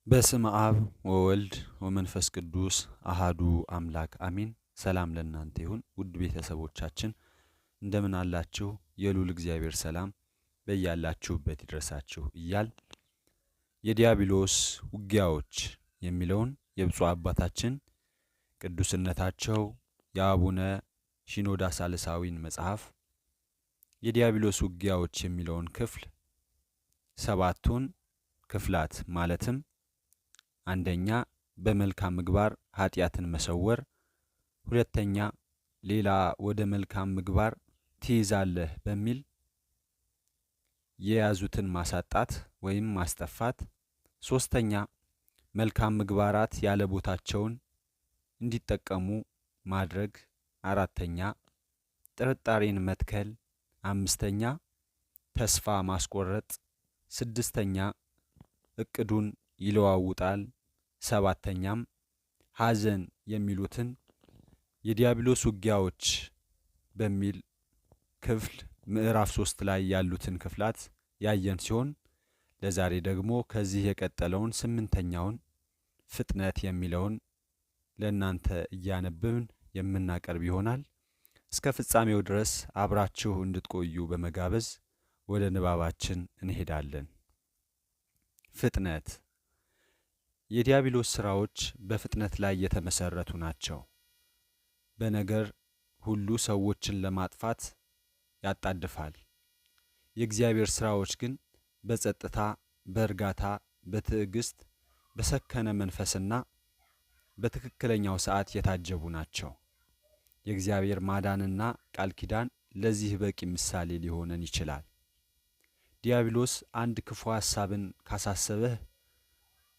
በስመ አብ ወወልድ ወመንፈስ ቅዱስ አሃዱ አምላክ አሚን። ሰላም ለእናንተ ይሁን ውድ ቤተሰቦቻችን፣ እንደምን አላችሁ? የልዑል እግዚአብሔር ሰላም በያላችሁበት ይድረሳችሁ እያል የዲያብሎስ ውጊያዎች የሚለውን የብፁዕ አባታችን ቅዱስነታቸው የአቡነ ሺኖዳ ሳልሳዊን መጽሐፍ የዲያብሎስ ውጊያዎች የሚለውን ክፍል ሰባቱን ክፍላት ማለትም አንደኛ በመልካም ምግባር ኃጢአትን መሰወር፣ ሁለተኛ ሌላ ወደ መልካም ምግባር ትይዛለህ በሚል የያዙትን ማሳጣት ወይም ማስጠፋት፣ ሶስተኛ መልካም ምግባራት ያለ ቦታቸውን እንዲጠቀሙ ማድረግ፣ አራተኛ ጥርጣሬን መትከል፣ አምስተኛ ተስፋ ማስቆረጥ፣ ስድስተኛ እቅዱን ይለዋውጣል፣ ሰባተኛም ሐዘን የሚሉትን የዲያብሎስ ውጊያዎች በሚል ክፍል ምዕራፍ 3 ላይ ያሉትን ክፍላት ያየን ሲሆን ለዛሬ ደግሞ ከዚህ የቀጠለውን ስምንተኛውን ፍጥነት የሚለውን ለእናንተ እያነበብን የምናቀርብ ይሆናል። እስከ ፍጻሜው ድረስ አብራችሁ እንድትቆዩ በመጋበዝ ወደ ንባባችን እንሄዳለን። ፍጥነት። የዲያብሎስ ስራዎች በፍጥነት ላይ የተመሰረቱ ናቸው። በነገር ሁሉ ሰዎችን ለማጥፋት ያጣድፋል። የእግዚአብሔር ስራዎች ግን በጸጥታ፣ በእርጋታ፣ በትዕግስት፣ በሰከነ መንፈስና በትክክለኛው ሰዓት የታጀቡ ናቸው። የእግዚአብሔር ማዳንና ቃል ኪዳን ለዚህ በቂ ምሳሌ ሊሆነን ይችላል። ዲያብሎስ አንድ ክፉ ሐሳብን ካሳሰበህ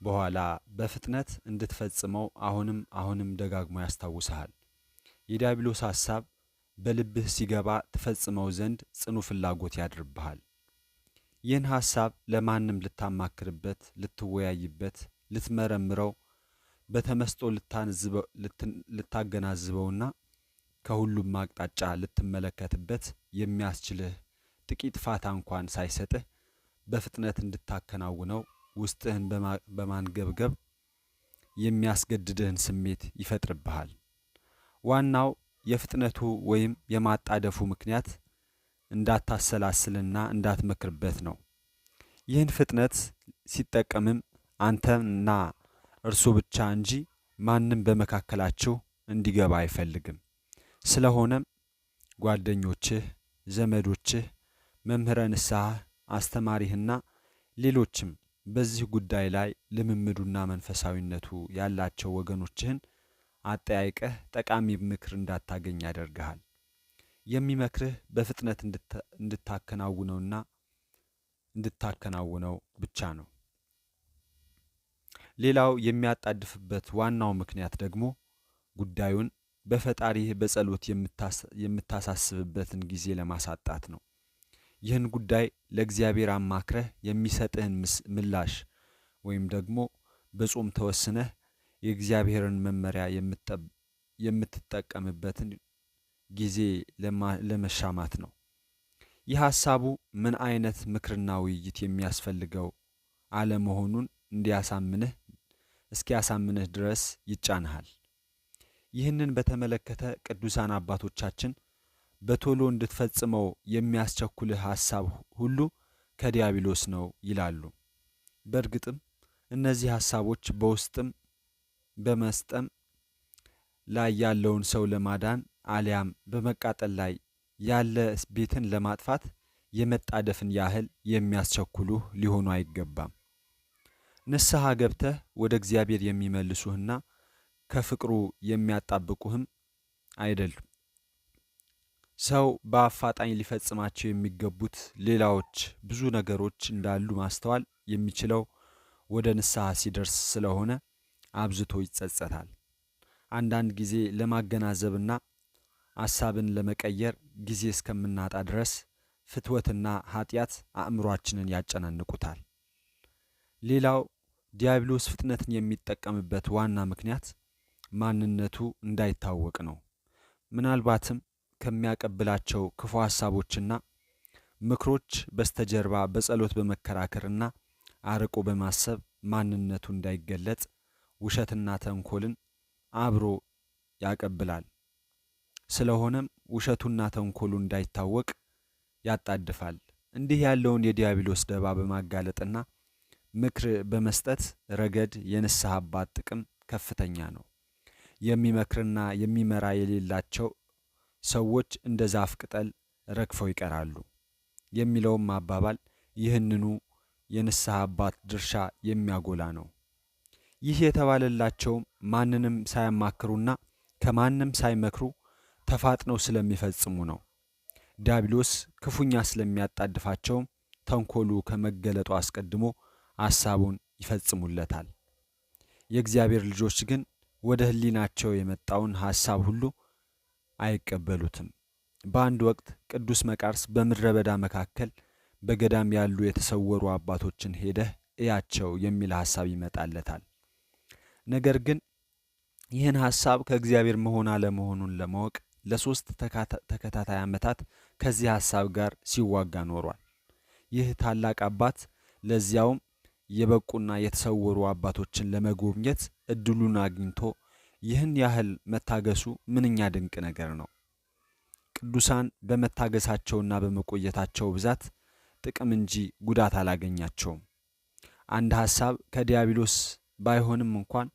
በኋላ በፍጥነት እንድትፈጽመው አሁንም አሁንም ደጋግሞ ያስታውስሃል። የዲያብሎስ ሐሳብ በልብህ ሲገባ ትፈጽመው ዘንድ ጽኑ ፍላጎት ያድርብሃል። ይህን ሐሳብ ለማንም ልታማክርበት፣ ልትወያይበት፣ ልትመረምረው፣ በተመስጦ ልታገናዝበውና ከሁሉም አቅጣጫ ልትመለከትበት የሚያስችልህ ጥቂት ፋታ እንኳን ሳይሰጥህ በፍጥነት እንድታከናውነው ውስጥህን በማንገብገብ የሚያስገድድህን ስሜት ይፈጥርብሃል። ዋናው የፍጥነቱ ወይም የማጣደፉ ምክንያት እንዳታሰላስልና እንዳትመክርበት ነው። ይህን ፍጥነት ሲጠቀምም አንተና እርሱ ብቻ እንጂ ማንም በመካከላችሁ እንዲገባ አይፈልግም። ስለሆነም ጓደኞችህ፣ ዘመዶችህ፣ መምህረ ንስሐህ፣ አስተማሪህና ሌሎችም በዚህ ጉዳይ ላይ ልምምዱና መንፈሳዊነቱ ያላቸው ወገኖችህን አጠያይቀህ ጠቃሚ ምክር እንዳታገኝ ያደርግሃል። የሚመክርህ በፍጥነት እንድታከናውነውና እንድታከናውነው ብቻ ነው። ሌላው የሚያጣድፍበት ዋናው ምክንያት ደግሞ ጉዳዩን በፈጣሪህ በጸሎት የምታሳስብበትን ጊዜ ለማሳጣት ነው። ይህን ጉዳይ ለእግዚአብሔር አማክረህ የሚሰጥህን ምላሽ ወይም ደግሞ በጾም ተወስነህ የእግዚአብሔርን መመሪያ የምትጠቀምበትን ጊዜ ለመሻማት ነው። ይህ ሐሳቡ ምን አይነት ምክርና ውይይት የሚያስፈልገው አለመሆኑን እንዲያሳምንህ እስኪያሳምንህ ድረስ ይጫንሃል። ይህንን በተመለከተ ቅዱሳን አባቶቻችን በቶሎ እንድትፈጽመው የሚያስቸኩልህ ሐሳብ ሁሉ ከዲያብሎስ ነው ይላሉ። በእርግጥም እነዚህ ሐሳቦች በውስጥም በመስጠም ላይ ያለውን ሰው ለማዳን አሊያም በመቃጠል ላይ ያለ ቤትን ለማጥፋት የመጣደፍን ያህል የሚያስቸኩሉህ ሊሆኑ አይገባም። ንስሐ ገብተህ ወደ እግዚአብሔር የሚመልሱህና ከፍቅሩ የሚያጣብቁህም አይደሉም። ሰው በአፋጣኝ ሊፈጽማቸው የሚገቡት ሌላዎች ብዙ ነገሮች እንዳሉ ማስተዋል የሚችለው ወደ ንስሐ ሲደርስ ስለሆነ አብዝቶ ይጸጸታል። አንዳንድ ጊዜ ለማገናዘብና ሐሳብን ለመቀየር ጊዜ እስከምናጣ ድረስ ፍትወትና ኃጢአት አእምሯችንን ያጨናንቁታል። ሌላው ዲያብሎስ ፍጥነትን የሚጠቀምበት ዋና ምክንያት ማንነቱ እንዳይታወቅ ነው። ምናልባትም ከሚያቀብላቸው ክፉ ሐሳቦችና ምክሮች በስተጀርባ በጸሎት በመከራከርና አርቆ በማሰብ ማንነቱ እንዳይገለጥ ውሸትና ተንኮልን አብሮ ያቀብላል። ስለሆነም ውሸቱና ተንኮሉ እንዳይታወቅ ያጣድፋል። እንዲህ ያለውን የዲያብሎስ ደባ በማጋለጥና ምክር በመስጠት ረገድ የንስሐ አባት ጥቅም ከፍተኛ ነው። የሚመክርና የሚመራ የሌላቸው ሰዎች እንደ ዛፍ ቅጠል ረግፈው ይቀራሉ የሚለውም አባባል ይህንኑ የንስሐ አባት ድርሻ የሚያጎላ ነው። ይህ የተባለላቸውም ማንንም ሳያማክሩና ከማንም ሳይመክሩ ተፋጥነው ስለሚፈጽሙ ነው። ዲያብሎስ ክፉኛ ስለሚያጣድፋቸውም ተንኮሉ ከመገለጡ አስቀድሞ ሐሳቡን ይፈጽሙለታል። የእግዚአብሔር ልጆች ግን ወደ ሕሊናቸው የመጣውን ሐሳብ ሁሉ አይቀበሉትም። በአንድ ወቅት ቅዱስ መቃርስ በምድረ በዳ መካከል በገዳም ያሉ የተሰወሩ አባቶችን ሄደህ እያቸው የሚል ሐሳብ ይመጣለታል። ነገር ግን ይህን ሐሳብ ከእግዚአብሔር መሆን አለመሆኑን ለማወቅ ለ3 ተከታታይ ዓመታት ከዚህ ሐሳብ ጋር ሲዋጋ ኖሯል። ይህ ታላቅ አባት ለዚያውም የበቁና የተሰወሩ አባቶችን ለመጎብኘት እድሉን አግኝቶ ይህን ያህል መታገሱ ምንኛ ድንቅ ነገር ነው። ቅዱሳን በመታገሳቸውና በመቆየታቸው ብዛት ጥቅም እንጂ ጉዳት አላገኛቸውም። አንድ ሐሳብ ከዲያብሎስ ባይሆንም እንኳን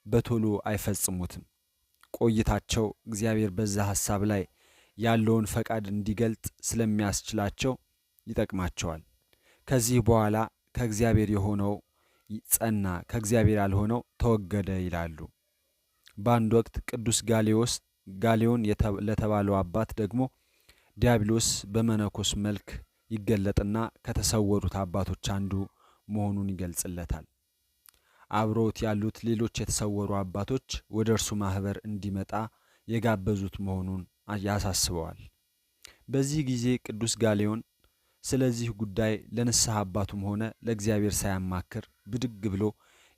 በቶሎ አይፈጽሙትም። ቆይታቸው እግዚአብሔር በዛ ሐሳብ ላይ ያለውን ፈቃድ እንዲገልጥ ስለሚያስችላቸው ይጠቅማቸዋል። ከዚህ በኋላ ከእግዚአብሔር የሆነው ጸና፣ ከእግዚአብሔር ያልሆነው ተወገደ ይላሉ። በአንድ ወቅት ቅዱስ ጋሊዮን ለተባለው አባት ደግሞ ዲያብሎስ በመነኮስ መልክ ይገለጥና ከተሰወሩት አባቶች አንዱ መሆኑን ይገልጽለታል። አብሮት ያሉት ሌሎች የተሰወሩ አባቶች ወደ እርሱ ማህበር እንዲመጣ የጋበዙት መሆኑን ያሳስበዋል። በዚህ ጊዜ ቅዱስ ጋሊዮን ስለዚህ ጉዳይ ለንስሐ አባቱም ሆነ ለእግዚአብሔር ሳያማክር ብድግ ብሎ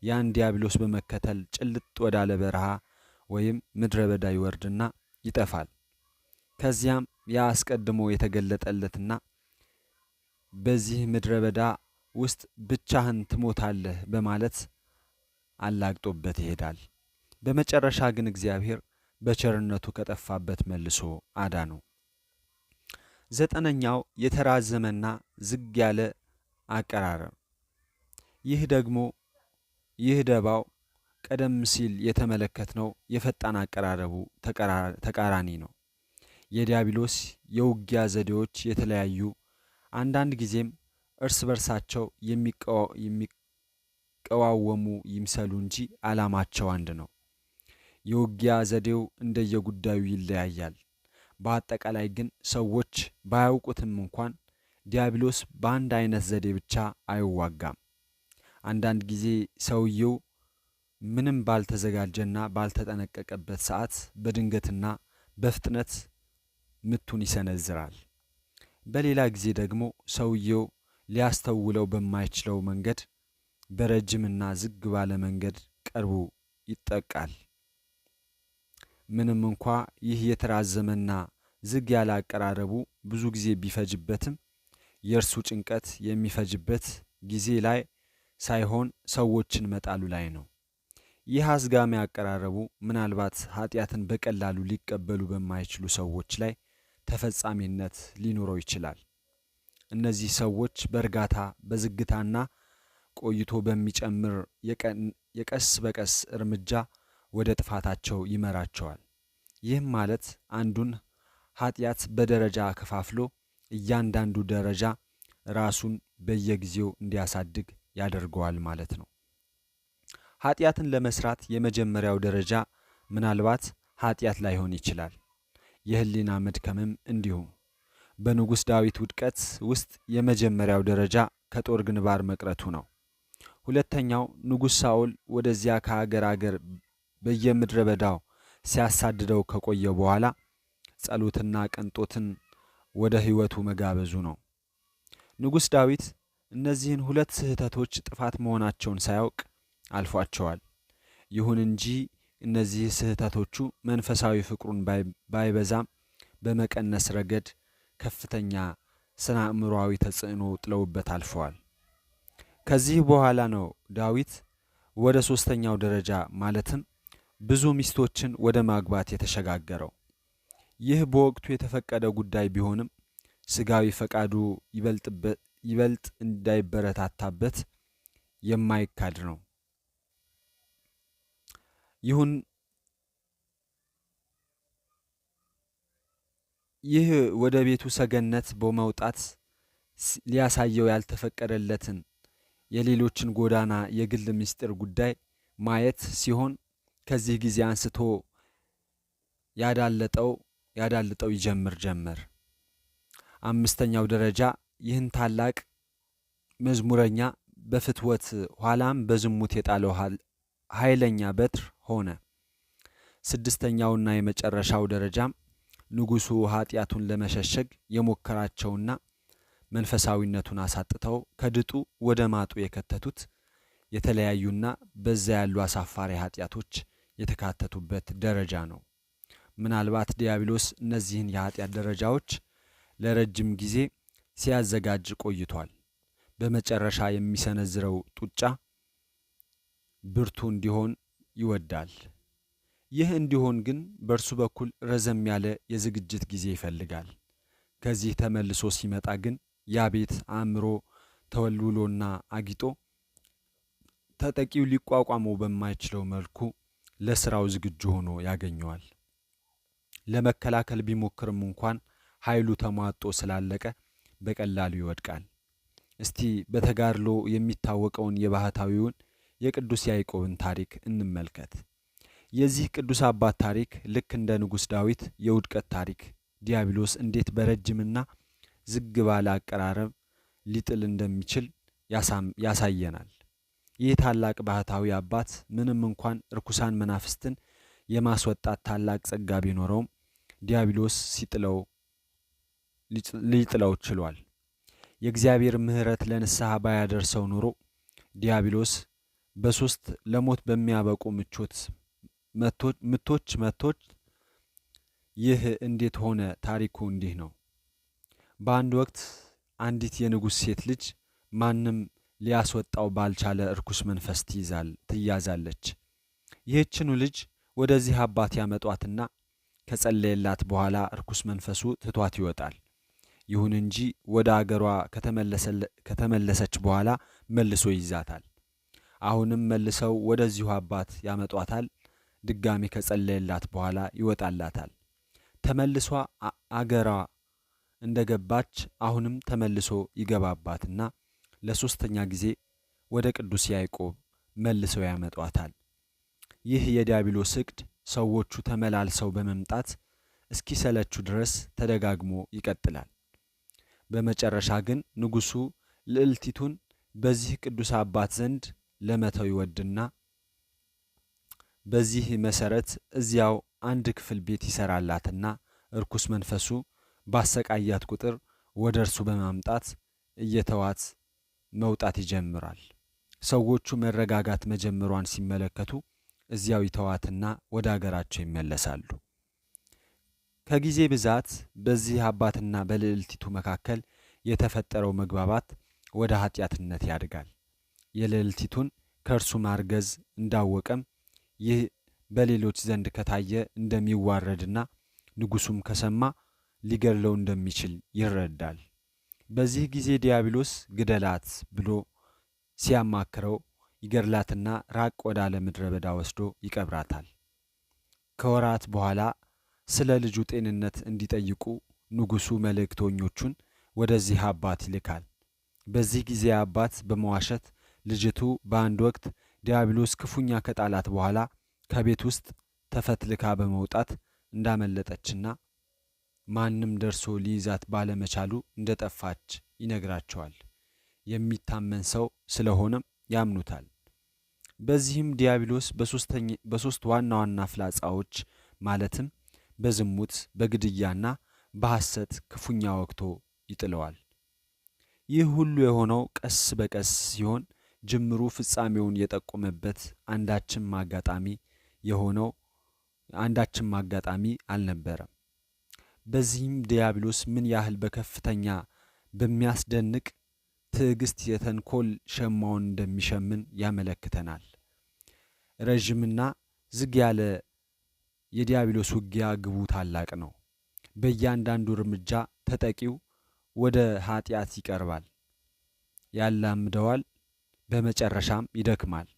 ያን ዲያብሎስ በመከተል ጭልጥ ወዳለ በረሃ ወይም ምድረ በዳ ይወርድና ይጠፋል። ከዚያም ያ አስቀድሞ የተገለጠለትና በዚህ ምድረ በዳ ውስጥ ብቻህን ትሞታለህ በማለት አላግጦበት ይሄዳል። በመጨረሻ ግን እግዚአብሔር በቸርነቱ ከጠፋበት መልሶ አዳነው። ዘጠነኛው የተራዘመና ዝግ ያለ አቀራረብ። ይህ ደግሞ ይህ ደባው ቀደም ሲል የተመለከትነው የፈጣን አቀራረቡ ተቃራኒ ነው። የዲያብሎስ የውጊያ ዘዴዎች የተለያዩ፣ አንዳንድ ጊዜም እርስ በርሳቸው የሚቀዋወሙ ይምሰሉ እንጂ ዓላማቸው አንድ ነው። የውጊያ ዘዴው እንደየጉዳዩ ይለያያል። በአጠቃላይ ግን ሰዎች ባያውቁትም እንኳን ዲያብሎስ በአንድ አይነት ዘዴ ብቻ አይዋጋም። አንዳንድ ጊዜ ሰውየው ምንም ባልተዘጋጀና ባልተጠነቀቀበት ሰዓት በድንገትና በፍጥነት ምቱን ይሰነዝራል። በሌላ ጊዜ ደግሞ ሰውየው ሊያስተውለው በማይችለው መንገድ በረጅምና ዝግ ባለ መንገድ ቀርቦ ይጠቃል። ምንም እንኳ ይህ የተራዘመና ዝግ ያለ አቀራረቡ ብዙ ጊዜ ቢፈጅበትም የእርሱ ጭንቀት የሚፈጅበት ጊዜ ላይ ሳይሆን ሰዎችን መጣሉ ላይ ነው። ይህ አዝጋሚ አቀራረቡ ምናልባት ኃጢአትን በቀላሉ ሊቀበሉ በማይችሉ ሰዎች ላይ ተፈጻሚነት ሊኖረው ይችላል። እነዚህ ሰዎች በእርጋታ በዝግታና ቆይቶ በሚጨምር የቀስ በቀስ እርምጃ ወደ ጥፋታቸው ይመራቸዋል። ይህም ማለት አንዱን ኃጢአት በደረጃ ከፋፍሎ እያንዳንዱ ደረጃ ራሱን በየጊዜው እንዲያሳድግ ያደርገዋል ማለት ነው። ኃጢአትን ለመስራት የመጀመሪያው ደረጃ ምናልባት ኃጢአት ላይሆን ይችላል። የህሊና መድከምም እንዲሁ። በንጉሥ ዳዊት ውድቀት ውስጥ የመጀመሪያው ደረጃ ከጦር ግንባር መቅረቱ ነው። ሁለተኛው ንጉሥ ሳኦል ወደዚያ ከአገር አገር በየምድረ በዳው ሲያሳድደው ከቆየ በኋላ ጸሎትና ቅንጦትን ወደ ሕይወቱ መጋበዙ ነው። ንጉሥ ዳዊት እነዚህን ሁለት ስህተቶች ጥፋት መሆናቸውን ሳያውቅ አልፏቸዋል። ይሁን እንጂ እነዚህ ስህተቶቹ መንፈሳዊ ፍቅሩን ባይበዛም በመቀነስ ረገድ ከፍተኛ ስነ አእምሮአዊ ተጽዕኖ ጥለውበት አልፈዋል። ከዚህ በኋላ ነው ዳዊት ወደ ሶስተኛው ደረጃ ማለትም ብዙ ሚስቶችን ወደ ማግባት የተሸጋገረው። ይህ በወቅቱ የተፈቀደ ጉዳይ ቢሆንም ስጋዊ ፈቃዱ ይበልጥ እንዳይበረታታበት የማይካድ ነው። ይሁን ይህ ወደ ቤቱ ሰገነት በመውጣት ሊያሳየው ያልተፈቀደለትን የሌሎችን ጎዳና የግል ምስጢር ጉዳይ ማየት ሲሆን ከዚህ ጊዜ አንስቶ ያዳልጠው ይጀምር ጀመር። አምስተኛው ደረጃ ይህን ታላቅ መዝሙረኛ በፍትወት ኋላም በዝሙት የጣለው ኃይለኛ በትር ሆነ። ስድስተኛውና የመጨረሻው ደረጃም ንጉሱ ኃጢአቱን ለመሸሸግ የሞከራቸውና መንፈሳዊነቱን አሳጥተው ከድጡ ወደ ማጡ የከተቱት የተለያዩና በዛ ያሉ አሳፋሪ ኃጢአቶች የተካተቱበት ደረጃ ነው። ምናልባት ዲያብሎስ እነዚህን የኃጢአት ደረጃዎች ለረጅም ጊዜ ሲያዘጋጅ ቆይቷል። በመጨረሻ የሚሰነዝረው ጡጫ ብርቱ እንዲሆን ይወዳል። ይህ እንዲሆን ግን በእርሱ በኩል ረዘም ያለ የዝግጅት ጊዜ ይፈልጋል። ከዚህ ተመልሶ ሲመጣ ግን ያ ቤት አእምሮ ተወልውሎና አጊጦ ተጠቂው ሊቋቋመው በማይችለው መልኩ ለስራው ዝግጁ ሆኖ ያገኘዋል። ለመከላከል ቢሞክርም እንኳን ኃይሉ ተሟጦ ስላለቀ በቀላሉ ይወድቃል። እስቲ በተጋድሎ የሚታወቀውን የባህታዊውን የቅዱስ ያዕቆብን ታሪክ እንመልከት። የዚህ ቅዱስ አባት ታሪክ ልክ እንደ ንጉሥ ዳዊት የውድቀት ታሪክ ዲያብሎስ እንዴት በረጅምና ዝግ ባለ አቀራረብ ሊጥል እንደሚችል ያሳየናል። ይህ ታላቅ ባህታዊ አባት ምንም እንኳን ርኩሳን መናፍስትን የማስወጣት ታላቅ ጸጋ ቢኖረውም ዲያብሎስ ሊጥለው ችሏል። የእግዚአብሔር ምሕረት ለንስሐ ባያደርሰው ኖሮ ዲያብሎስ በሶስት ለሞት በሚያበቁ ምቶች መቶች። ይህ እንዴት ሆነ? ታሪኩ እንዲህ ነው። በአንድ ወቅት አንዲት የንጉሥ ሴት ልጅ ማንም ሊያስወጣው ባልቻለ እርኩስ መንፈስ ትያዛለች። ይህችኑ ልጅ ወደዚህ አባት ያመጧትና ከጸለየላት በኋላ እርኩስ መንፈሱ ትቷት ይወጣል። ይሁን እንጂ ወደ አገሯ ከተመለሰች በኋላ መልሶ ይይዛታል። አሁንም መልሰው ወደዚሁ አባት ያመጧታል። ድጋሚ ከጸለየላት በኋላ ይወጣላታል። ተመልሷ አገሯ እንደገባች አሁንም ተመልሶ ይገባባትና ለሶስተኛ ጊዜ ወደ ቅዱስ ያዕቆብ መልሰው ያመጧታል። ይህ የዲያብሎስ እቅድ ሰዎቹ ተመላልሰው በመምጣት እስኪሰለቹ ድረስ ተደጋግሞ ይቀጥላል። በመጨረሻ ግን ንጉሱ ልዕልቲቱን በዚህ ቅዱስ አባት ዘንድ ለመተው ይወድና በዚህ መሰረት እዚያው አንድ ክፍል ቤት ይሰራላትና እርኩስ መንፈሱ ባሰቃያት ቁጥር ወደ እርሱ በማምጣት እየተዋት መውጣት ይጀምራል። ሰዎቹ መረጋጋት መጀመሯን ሲመለከቱ እዚያው ይተዋትና ወደ አገራቸው ይመለሳሉ። ከጊዜ ብዛት በዚህ አባትና በልዕልቲቱ መካከል የተፈጠረው መግባባት ወደ ኃጢአትነት ያድጋል። የልዕልቲቱን ከእርሱ ማርገዝ እንዳወቀም ይህ በሌሎች ዘንድ ከታየ እንደሚዋረድና ንጉሱም ከሰማ ሊገድለው እንደሚችል ይረዳል። በዚህ ጊዜ ዲያብሎስ ግደላት ብሎ ሲያማክረው ይገድላትና ራቅ ወዳለ ምድረ በዳ ወስዶ ይቀብራታል። ከወራት በኋላ ስለ ልጁ ጤንነት እንዲጠይቁ ንጉሱ መልእክተኞቹን ወደዚህ አባት ይልካል። በዚህ ጊዜ አባት በመዋሸት ልጅቱ በአንድ ወቅት ዲያብሎስ ክፉኛ ከጣላት በኋላ ከቤት ውስጥ ተፈትልካ በመውጣት እንዳመለጠችና ማንም ደርሶ ሊይዛት ባለመቻሉ እንደጠፋች ይነግራቸዋል። የሚታመን ሰው ስለሆነም ያምኑታል። በዚህም ዲያብሎስ በሶስት ዋና ዋና ፍላጻዎች ማለትም በዝሙት፣ በግድያና በሐሰት ክፉኛ ወግቶ ይጥለዋል። ይህ ሁሉ የሆነው ቀስ በቀስ ሲሆን ጅምሩ ፍጻሜውን የጠቆመበት አንዳችም አጋጣሚ አልነበረም። በዚህም ዲያብሎስ ምን ያህል በከፍተኛ በሚያስደንቅ ትዕግስት የተንኮል ሸማውን እንደሚሸምን ያመለክተናል። ረዥምና ዝግ ያለ የዲያብሎስ ውጊያ ግቡ ታላቅ ነው። በእያንዳንዱ እርምጃ ተጠቂው ወደ ኃጢአት ይቀርባል፣ ያላምደዋል፣ በመጨረሻም ይደክማል።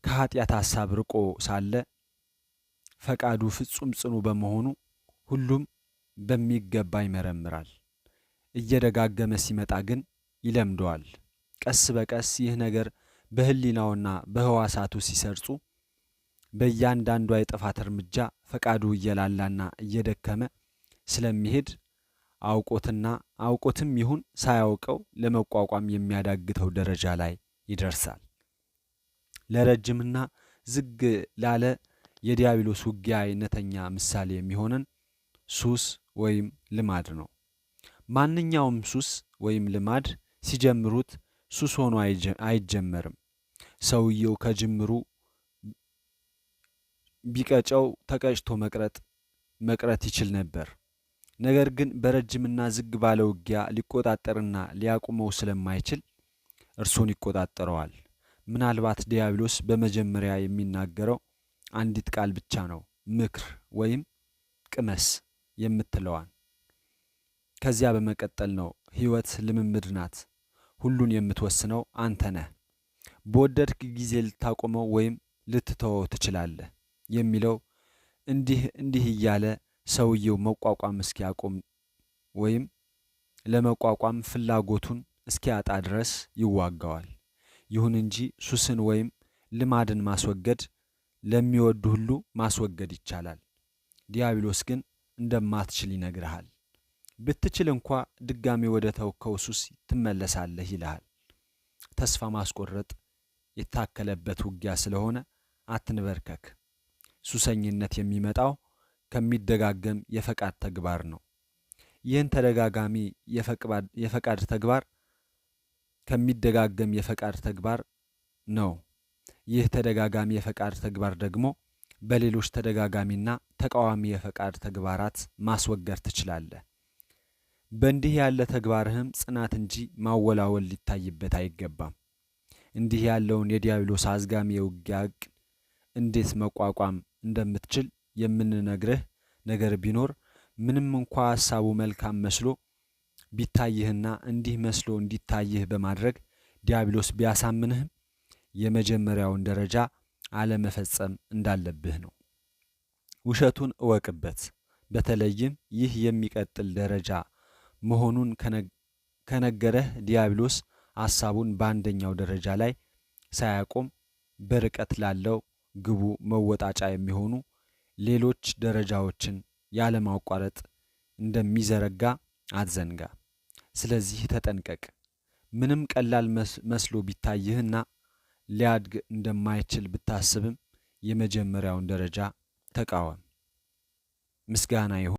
ከኃጢአት ሐሳብ ርቆ ሳለ ፈቃዱ ፍጹም ጽኑ በመሆኑ ሁሉም በሚገባ ይመረምራል። እየደጋገመ ሲመጣ ግን ይለምደዋል። ቀስ በቀስ ይህ ነገር በሕሊናውና በሕዋሳቱ ሲሰርጹ በእያንዳንዷ የጥፋት እርምጃ ፈቃዱ እየላላና እየደከመ ስለሚሄድ አውቆትና አውቆትም ይሁን ሳያውቀው ለመቋቋም የሚያዳግተው ደረጃ ላይ ይደርሳል። ለረጅምና ዝግ ላለ የዲያብሎስ ውጊያ አይነተኛ ምሳሌ የሚሆነን ሱስ ወይም ልማድ ነው። ማንኛውም ሱስ ወይም ልማድ ሲጀምሩት ሱስ ሆኖ አይጀመርም። ሰውየው ከጅምሩ ቢቀጨው ተቀጭቶ መቅረት ይችል ነበር። ነገር ግን በረጅምና ዝግ ባለ ውጊያ ሊቆጣጠርና ሊያቆመው ስለማይችል እርሱን ይቆጣጠረዋል። ምናልባት ዲያብሎስ በመጀመሪያ የሚናገረው አንዲት ቃል ብቻ ነው፣ ምክር ወይም ቅመስ የምትለዋን። ከዚያ በመቀጠል ነው ሕይወት ልምምድ ናት፣ ሁሉን የምትወስነው አንተ ነህ፣ በወደድክ ጊዜ ልታቆመው ወይም ልትተወው ትችላለህ የሚለው እንዲህ እንዲህ እያለ ሰውየው መቋቋም እስኪያቆም ወይም ለመቋቋም ፍላጎቱን እስኪያጣ ድረስ ይዋጋዋል። ይሁን እንጂ ሱስን ወይም ልማድን ማስወገድ ለሚወዱ ሁሉ ማስወገድ ይቻላል። ዲያብሎስ ግን እንደማትችል ይነግርሃል። ብትችል እንኳ ድጋሚ ወደ ተውከው ሱስ ትመለሳለህ ይልሃል። ተስፋ ማስቆረጥ የታከለበት ውጊያ ስለሆነ አትንበርከክ። ሱሰኝነት የሚመጣው ከሚደጋገም የፈቃድ ተግባር ነው። ይህን ተደጋጋሚ የፈቃድ ተግባር ከሚደጋገም የፈቃድ ተግባር ነው። ይህ ተደጋጋሚ የፈቃድ ተግባር ደግሞ በሌሎች ተደጋጋሚና ተቃዋሚ የፈቃድ ተግባራት ማስወገድ ትችላለህ። በእንዲህ ያለ ተግባርህም ጽናት እንጂ ማወላወል ሊታይበት አይገባም። እንዲህ ያለውን የዲያብሎስ አዝጋሚ የውጊያ ዕቅድ እንዴት መቋቋም እንደምትችል የምንነግርህ ነገር ቢኖር ምንም እንኳ ሀሳቡ መልካም መስሎ ቢታይህና እንዲህ መስሎ እንዲታይህ በማድረግ ዲያብሎስ ቢያሳምንህም የመጀመሪያውን ደረጃ አለመፈጸም እንዳለብህ ነው። ውሸቱን እወቅበት። በተለይም ይህ የሚቀጥል ደረጃ መሆኑን ከነገረህ ዲያብሎስ ሐሳቡን በአንደኛው ደረጃ ላይ ሳያቆም በርቀት ላለው ግቡ መወጣጫ የሚሆኑ ሌሎች ደረጃዎችን ያለማቋረጥ እንደሚዘረጋ አትዘንጋ። ስለዚህ ተጠንቀቅ። ምንም ቀላል መስሎ ቢታይህና ሊያድግ እንደማይችል ብታስብም የመጀመሪያውን ደረጃ ተቃወም። ምስጋና ይሁን።